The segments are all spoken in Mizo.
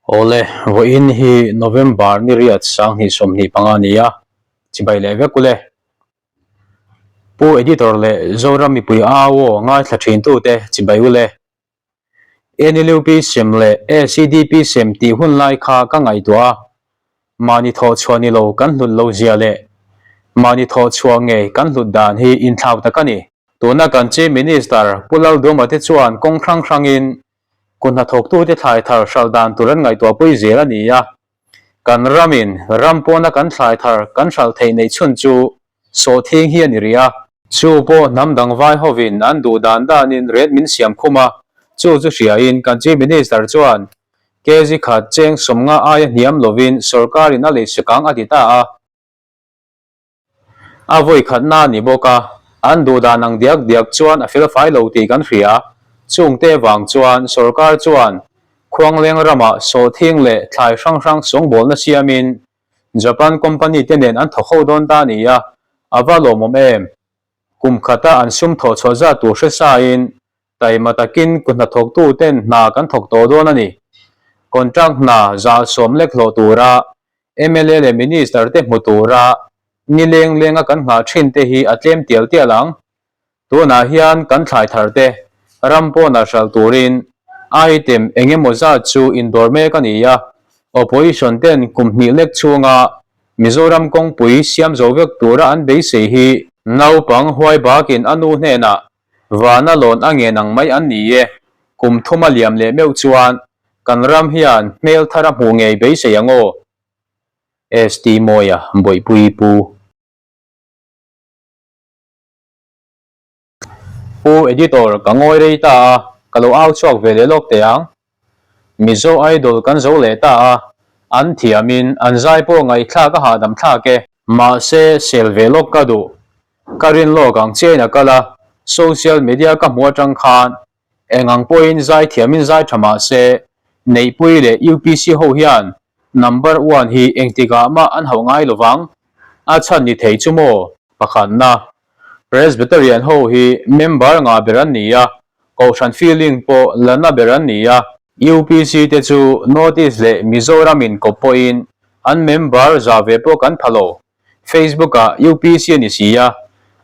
Awle, vawiin hi November ni riat 2025 a ni a, chibai leh vek ule. Pu Editor leh Zoram mipui au aw ngaithla thintute chibai ule. NLUP sem leh ACDP sem tih hun lai kha ka ngaihtuah a, mahni thawh chhuah ni lo kan hlut lo zia leh mahni thawh chhuah ngei kan hlut dan hi inthlau tak a ni. Tuna kan Chief Minister Pu Lalduma te chuan kawng hrang hrangin kut hnathawktute thlai thar hralh dan tur an ngaihtuahpui zel a ni a, kan ramin ram pawna kan thlai thar kan hralh theih neih chhun chu Sawhthing hi a ni rih a. Chu pawh hnam dang vai hovin an duh dan danin ret min siam khum a, chu chu hriain kan Chief Minister chuan kg khat cheng 50 aia hniam lovin sorkarin a lei sikang a ti ta a. A vawi khatna a ni bawk a, an duh dan ang diak diak chuan a fel fai lo tih kan hria. Chungte vang chuan sorkar chuan Khuangleng ramah sawhthing leh thlai hrang hrang sawngbawlna siamin Japan company te nen an thawk ho dawn ta a ni a, a va lawmawm em? Kum khata an sum thawh chhuah zat tur hre sain taima takin kut hnathawktu ten hna kan thawk tawh dawn a ni. Contract hna 70 lek hlawh tura mla leh minister te hmu tura nileng lenga kan nghah thin te hi a tlem tial tial ang. Tunah hian kan thlai thar te ram pawnah hralh turin item eng emaw zat chu indawr mek a ni a, opposition ten kum hnih lek chhunga Mizoram kawngpui siam zo vek tura an beisei hi naupang huai bakin a nu hnenah vana lawn a ngen ang mai an ni e, kum thuma liam leh meuh chuan kan ram hian hmel thar a hmuh ngei beisei ang aw. ST Mawia Bawihpui Pu. Pu Editor, ka ngawi rei ta a, ka lo au chhuak ve leh lawk teh ang. Mizo Idol kan zo leh ta a, an thiamin an zai pawh ngaihthlak a hahdam thlak e. Mahse, sel ve lawk ka duh. Ka rin lawk ang chiain a kal a, social media ka hmu atang khan eng ang pawhin zai thiamin zai tha mahse, Neihpui leh UPC ho hian number one hi engtikah mah an hauh ngai lovang. A chhan ni thei chu maw? Pakhatna, Presbyterian ho hi member ngah ber an ni a, Kohhran feeling pawh la na ber an ni a. UPC te chu North East leh Mizoram in kawp pawhin an member za ve pawh kan pha lo. Facebook ah UPC a ni si a,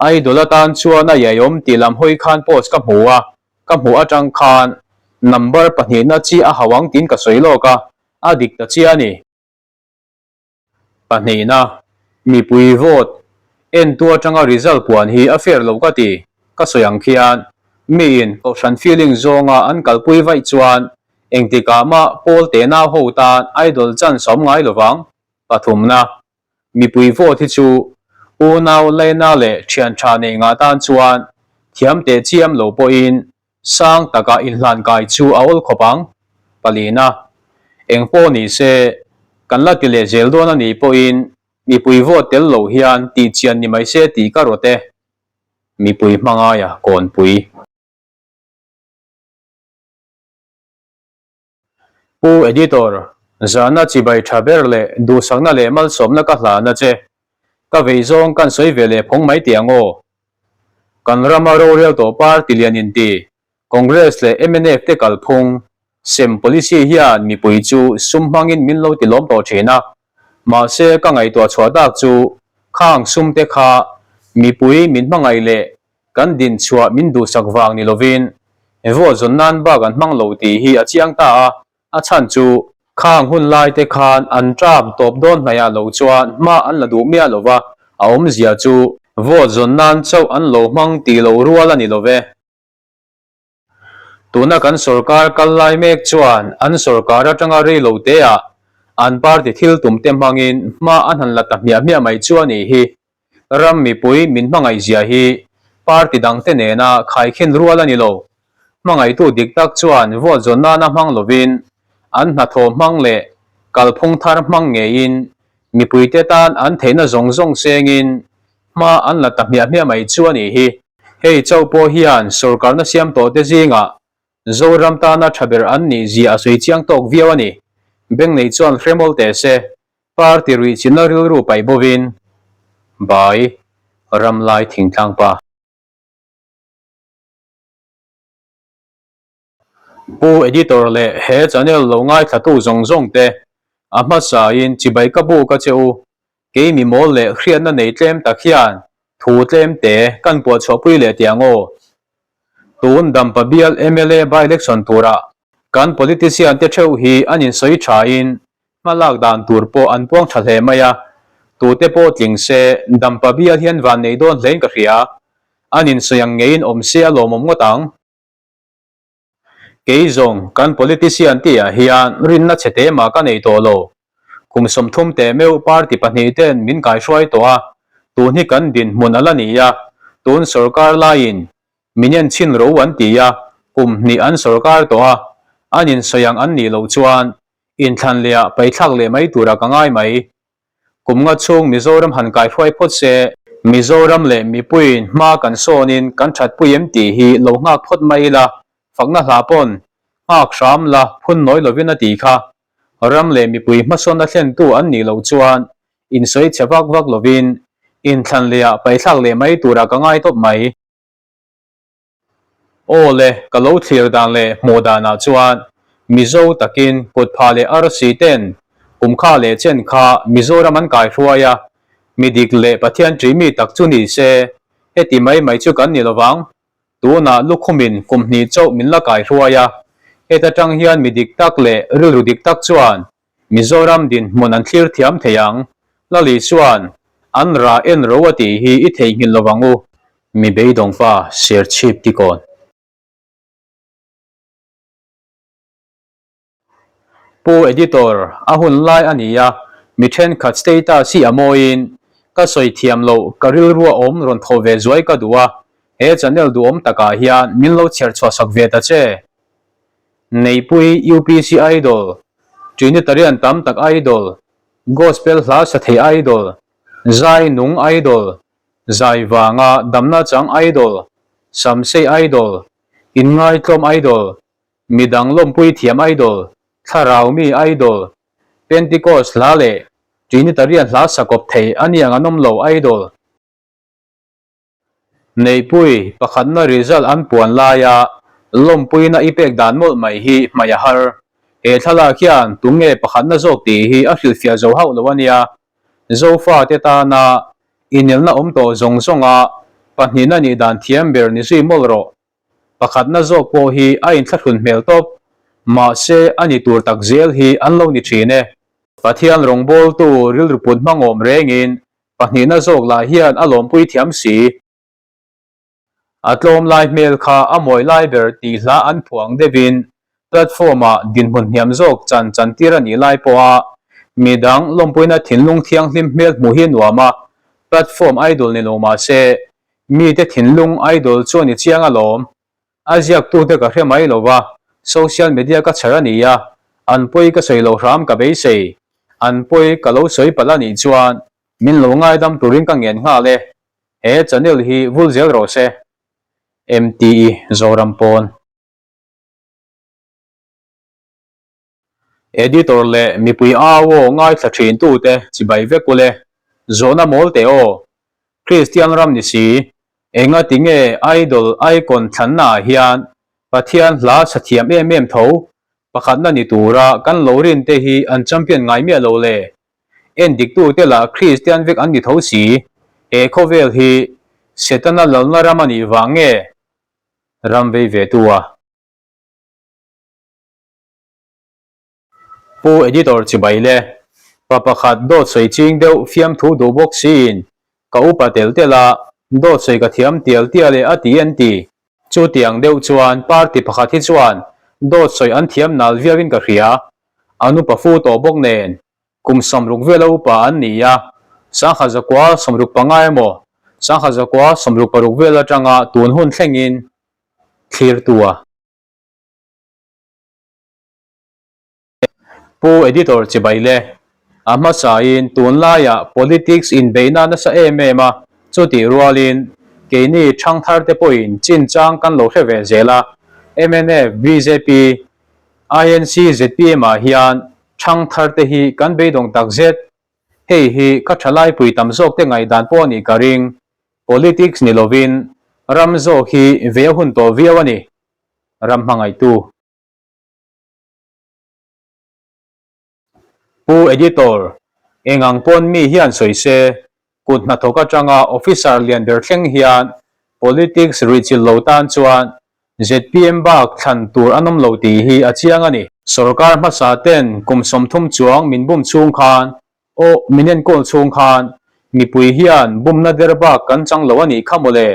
Idol atan chuan a iaiawm tih lam hawi khan post ka hmu a, ka hmuh atang khan number pahnihna chi a hauh ang tiin ka sawi lawk a, a dik ta chiah a ni. Pahnihna, mipui vote entu atanga result puan hi a fair lo ka ti. Ka sawi ang khian miin kohhran feeling zawnga an kalpui vaih chuan engtikah mah pawl tenau ho tan idol chance a awm ngai lovang. Pathumna, mipui vote hi chu unau laina leh thian tha nei ngah tan chuan thiam teh chiam lo pawhin Sang taka inhlan kai chu a awl khawp ang. Palina, Eng pawh ni se, kan la ti leh zel dawn a nih pawhin mipui vote tel lo hian tih chian ni mai se tih ka rawt e. Mipui hmangaia kawnpui. Pu Editor, zahna chibai tha ber leh duhsakna leh malsawmna ka hlan a che. Ka vei zawng kan sawi ve leh phawng mai tih ang aw. Kan rama rorel tawh party lian inti Congress leh mnf te kalphung sem policy hian mipui chu sum hmangin min lo ti lawm tawh thin a. Mahse ka ngaihtuah chhuah tak chu khang sum te kha mipui min hmangaih leh kan dinchhuah min duhsak vang ni lovin vote zawn nan bak an hmang lo tih hi a chiang ta a. A chhan chu khang hun lai te khan an term tawp dawn hnaihah lo chuan hma an la duh miah lo va, a awmzia chu vote zawn nan chauh an lo hmang tih lo rual a ni lo ve. Tuna kan sorkar kal lai mek chuan an sorkar atanga rei lo teah an party thil tum te hmangin hma an han la ta hmiah hmiah mai chu a nih hi. Ram mipui min hmangaih zia hi party dangte nena khaikhin rual a ni lo. Hmangaihtu dik tak chuan vote zawn nana hmang lovin an hnathawh hmang leh kalphung thar hmang ngeiin mipuite tan an theihna zawng zawng sengin hma an la ta hmiah hmiah mai chu a nih hi. Hei chauh pawh hian sorkarna siam tawhte zingah Zoram tana tha ber an nih zia a sawi chiang tawk viau a ni. Beng nei chuan hre mawl teh se. Party ruih chinna rilru paih bovin Bai Ramlai Thingtlang pa. Pu Editor leh he channel lo ngaithlatu zawng zawng te, a hmasain chibai ka buk a che u. Kei mi mawl leh hriatna nei tlem tak hian thu tlem te kan puahchhuahpui leh tih ang aw. Tun Dampa bial mla by-election turah kan politician te theuh hi an insawi thain hma lak dan tur pawh an puang tha hle mai a, tute pawh tling se Dampa bial hian van nei dawn hlein ka hria. An insawi ang ngeiin awm se a lawmawm ngawt ang. Kei zawng kan politician tihah hian rinna chhe te mah ka nei tawh lo. Kum 30 teh meuh party pahnih ten min kaihruai tawh a, tun hi kan dinhmun a la ni a, tun sorkar laiin min en chhin ro an ti a, kum hnih an sorkar tawh a, an insawi ang an nih loh chuan inthlan lehah paithlak leh mai turah ka ngai mai. Kum nga chhung Mizoram han kaihruai phawt se, Mizoram leh mipuiin hma kan sawnin kan thatpui em tih hi lo nghak phawt mai ila, fakna hla pawn nghak hram la phun nawi lovin a tih kha. Ram leh mipui hmasawnna thlentu an nih loh chuan insawi chhe vak vak lovin inthlan lehah paithlak leh mai turah ka ngai tawp mai. Aw le, ka lo thlir dan leh hmuh danah chuan Mizo takin kut phah leh arsi ten kum kha leh chen kha Mizoram an kaihruai a, mi dik leh Pathian ṭih mi tak chu ni se, heti mai mai chu kan ni lovang. Tunah lukhumin kum hnih chauh min la kaihruai a, heta ṭang hian mi dik tak leh rilru dik tak chuan Mizoram dinhmun an thlir thiam thei ang. Lali chuan an rah en ro a tih hi i theihnghilh lo ang u. Mi beidawng pa Serchhip tikawn. Pu Editor, a hun lai a ni a, mi thenkhat status hi a mawiin ka sawi thiam loh ka rilrua awm rawn thawh ve zuai ka duh a, he channel duhawm takah hian min lo chhiar chhuah sak ve ta che. Neihpui UPC Idol, Trinitarian tam tak Idol, Gospel hla sa thei Idol, Zai nung Idol, Zai vanga damna chang Idol, Samsei Idol, Inngaitlawm Idol, Midang lawmpui thiam Idol, Thlarau mi Idol, Pentecost hla leh Trinitarian hla sa kawp thei a niang an awm lo Idol. Neihpui, pakhatna result an puan laia lawmpuina i pek dan mawlh mai hi hmaih a har. He thlalak hian tunge pakhatna zawk tih hi a hrilhfiah zo hauh lo a nia. Zofa te tana inelna awm tawh zawng zawnga pahnihna nih dan thiam ber ni zui mawlh rawh. Pakhatna zawk pawh hi a inthlahrun hmel tawp. Mahse, a ni tur tak zel hi an lo ni thin e. Pathian rawngbawltu rilru put hmangawm rengin Pahnihna zawk lah hian a lawmpui thiam si. A tlawm lai hmel kha a mawi lai ber tih hla an phuang deuhin platform-ah dinhmun hniam zawk chan chantir a nih lai pawha midang lawmpuina thinlung thianghlim hmel hmuh hi nuam a, platform idol ni lo mah se mite thinlung idol chu a ni chiang alawm. A ziaktute ka hre mai lo va, social media ka chher a ni a, an pawi ka sawi lo hram ka beisei. An pawi ka lo sawi palh a nih chuan min lo ngaidam turin ka ngen nghal e. He channel hi vul zel rawh se. MTE Zoram pawn. Editor leh mipui au aw ngaithla thin tute chibai vek ule. Zawhna mawl teh aw. Kristian ram ni si, enga tinge Idol Icon thlanna ah hian Pathian hla sa thiam em em tho pakhatna ni tura kan lo rin te hi an champion ngai miah lo le. En diktute lah Kristian vek an ni tho si. He khawvel hi Setana lalna ram a nih vang nge ram vei ve tu a? Pu Editor chibai le, pa pakhat dawt sawi ching deuh fiamthu duh bawk siin ka upa tel tel a, dawt sawi ka thiam tial tial e a ti an ti. Chutiang deuh chuan party pakhat hi chuan dawt sawi an thiam nal viauin ka hria, an upa fu tawh bawk nen kum 60 vela upa an ni a, sangha zakua 65 emaw sangha zakua 66 vel atanga tun hun thlengin thlirtu a. Pu Editor chibai le, a hmasain tunlaiah politics inbeihna nasa em em a, chutih rualin keini thangthar te pawhin chinchang kan lo hre ve zel a, mnf, bjp, INC, zpm ah hian thangthar te hi kan beidawng takzet. Hei hi ka thalaipui tam zawk te ngaihdan pawh a nih ka ring. Politics ni lovin ram zawk hi ve a hun tawh viau a ni. Ram hmangaihtu. Pu Editor, eng ang pawn mi hian sawi se, kut hnathawk atanga officer lian ber thleng hian politics ruihchilh lo tan chuan zpm bak thlan tur an awm lo tih hi a chiang a ni. Sorkar hmasa ten kum 30 chuang min bum chhung khan, aw min enkawl chhung khan mipui hian bumna der bak kan chang lo a nih kha mawle.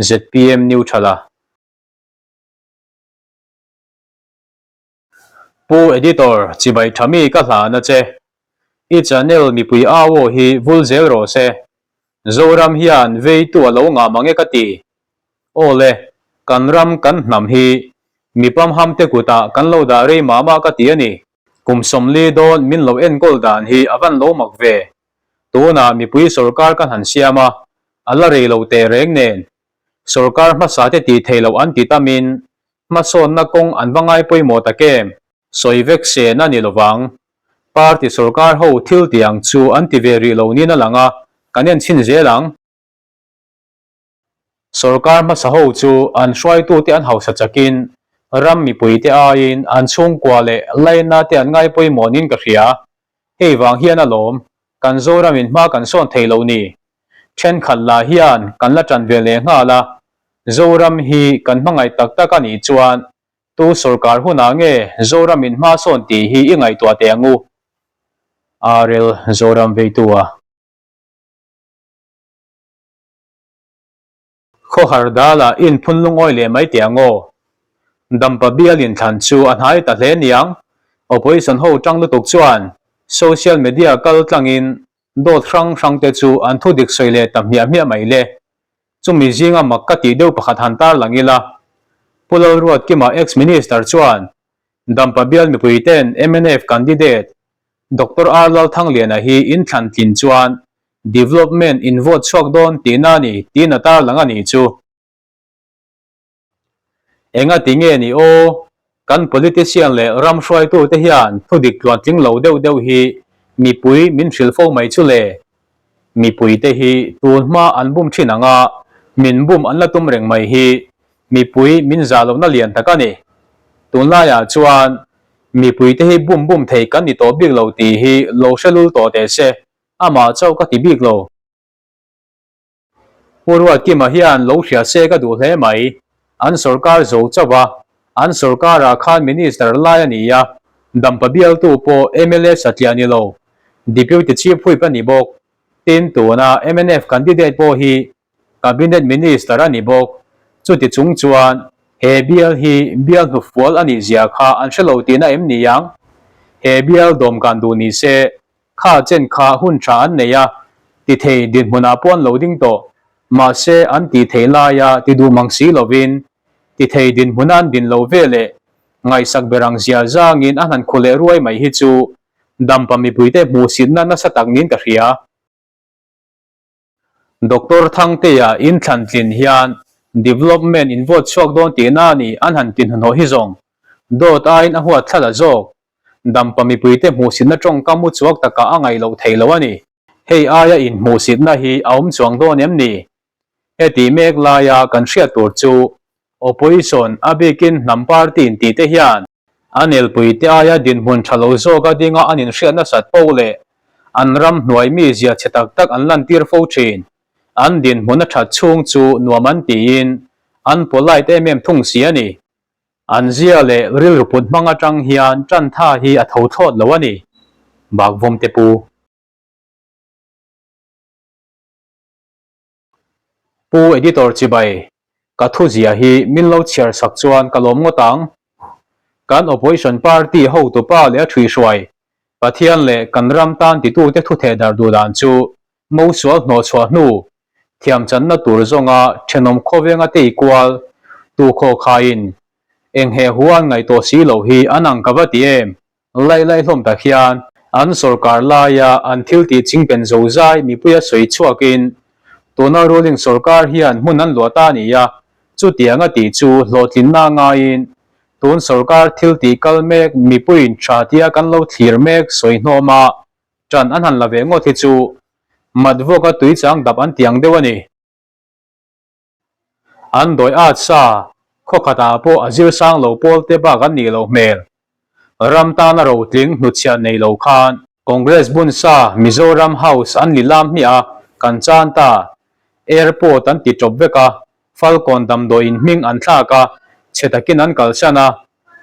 Zpm neutral a. Pu Editor, chibai tha mi ka hlan a che. I channel mipui au aw hi vul zel rawh se. Zoram hian veitu a lo ngah mang e ka ti. Aw le, kan ram kan hnam hi mi pamham te kutah kan lo dah rei mah mah ka ti a ni. Kum 40 dawn min lo enkawl dan hi a van lo mak ve. Tunah mipui sorkar kan han siam a, a la rei lo teh reng nen. Sorkar hmasa te tih theih loh an ti tamin Hmasawnna kawng an va ngai pawimawh tak em? Sawi vek sen a ni lovang. Party sorkar ho thil tih ang chu an ti ve rih lo niin a lang a, kan en chhin zel ang. Sorkar hmasa ho chu an hruaitute an hausa chakin ram mipuite aiin an chhungkua leh laina te an ngai pawimawh niin ka hria. Hei vang hian alawm kan Zoramin hma kan sawn thei lo ni. Thenkhat lah hian kan la tan ve leh nghal a, Zoram hi kan hmangaih tak tak a nih chuan tu sorkar hunah nge Zoramin hma sawn tih hi i ngaihtuah teh ang u? RL Zoram veitu a. Khawhar dalah in phun lungawi leh mai teh ang aw. Dampa bial inthlan chu a hnai ta hle niang. Opposition ho tang lutuk chuan social media kal tlangin dawt hrang hrang te chu an thu dik sawi leh ta hmiah hmiah mai le. Chumi zinga mak ka tih deuh pakhat han tar lang ila. Pu Lalruatkima ex-minister chuan Dampa bial mipui ten mnf candidate Doctor R Lalthangliana hi inthlan tlin chuan Development in vote chhuak dawn tihna a ni tiin a tarlang a nih chu. Enga ti nge ni aw, kan politician leh ram hruaitute hian thudik tluantling lo deuh deuh hi mipui min hrilh fo mai chu le. Mipuite hi tun hma an bum thin ang a, min bum an la tum reng mai hi mipui min zah lohna lian tak a ni. Tunlaiah chuan mipuite hi bum bum thei kan ni tawh bik lo tih hi lo hre lul tawh teh se. Amah chauh ka ti bik lo. Pu Ruatkima hian lo hria se ka duh hle mai. An sorkar zo chauh a, an sorkarah khan minister lai a ni a, Dampa bialtu pawh mla satliah ni lo, Deputy Chief Whip a ni bawk. Tin, tuna mnf candidate pawh hi Cabinet Minister a ni bawk. Chuti chung chuan he bial hi bial hnufual a nih zia kha an hre lo tihna em ni ang? He bial dawmkan duh ni se Kha chen kha hun tha an nei a, ti thei dinhmunah pawh an lo ding tawh. Mahse, an tih theih laia ti duh mang si lovin, ti thei dinhmuna an din lo ve leh ngaihsak ber ang zia zangin an han khu leh ruai mai hi chu dampa mipuite hmuhsitna nasa tak niin ka hria. Doctor Thangtea in thlan tlin hian development in vote chhuak dawn tihna a ni an han ti hnahnawh hi zawng. Dawt aiin a huat thla la zawk. Dampa mipuite hmuhsitna tawngkam u chuak takah a ngaih loh theih lo a ni. Hei aia in hmuhsitna hi a awm chuang dawn em ni? Heti mek laia kan hriat tur chu Opposition a bikin hnam party in tih te hian A nelpuite aia dinhmun tha lo zawka dinga an inhriat nasat poh leh an ram hnuai mi zia chhe tak tak an lantir fo thin. An dinhmun a that chhung chu nuam an tiin an polite em em thung si a ni. An zia leh rilru put hmang atang hian tan tha hi a tho thlawt lo a ni. Bakvawmte pu. Pu Editor chibai, ka thuzia hi min lo chhiar sak chuan ka lawm ngawt ang. Kan Opposition Party hotupa leh a ṭhuihruai, Pathian leh kan ram tan titute thutheh dar duh dan chu mosual hnawhchhuah hnu, thiamchanna tur zawnga ṭhenawm khawvenga tei kual, tukhaw khaiin eng he hu an ngaihtuah si loh hi an ang ka va ti em? Laih laih hlawm tak hian an sorkar laia an thil tih chingpen zozai mipuia sawi chhuakin tuna ruling sorkar hian hmun an luah ta a ni a, chutiang a tih chu hlawhtlinna ngaiin tun sorkar thil tih kal mek mipuiin tha tia kan lo thlir mek sawi hnawma tan an han la ve ngawt hi chu mat vuaka tuichang dap an tiang deuh a ni. An dawi at sa, khaw khatah pawh a zir sang lo pawl te bak an nih loh hmel. Ram tana rotling hnutchhiah nei lo khan Congress bun sa Mizoram House an lilam hmiah a, kan chan ta. Airport an ti tawp vek a, Falkawn damdawiin hming an thlak a, chhe takin an kalsan a,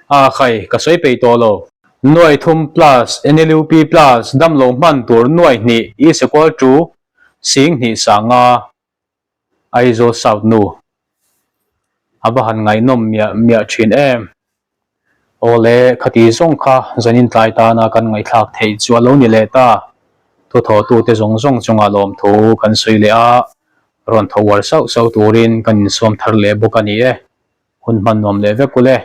a khai ka sawi peih tawh lo. Nuai thum plus NLUP plus damlo hman tur nuai hnih is equal to sing hnih sanga Aizawl South nu. A va han ngaihnawm miah miah thin em. Awle khati zawng kha zanin tlai tana kan ngaihthlak theih chu a lo ni leh ta. Thuthawhtute zawng zawng chungah lawmthu kan sawi leh a, rawn tho uar sauh sauh turin kan insawm thar leh bawk a ni e. Hun hman nuam leh vek u le.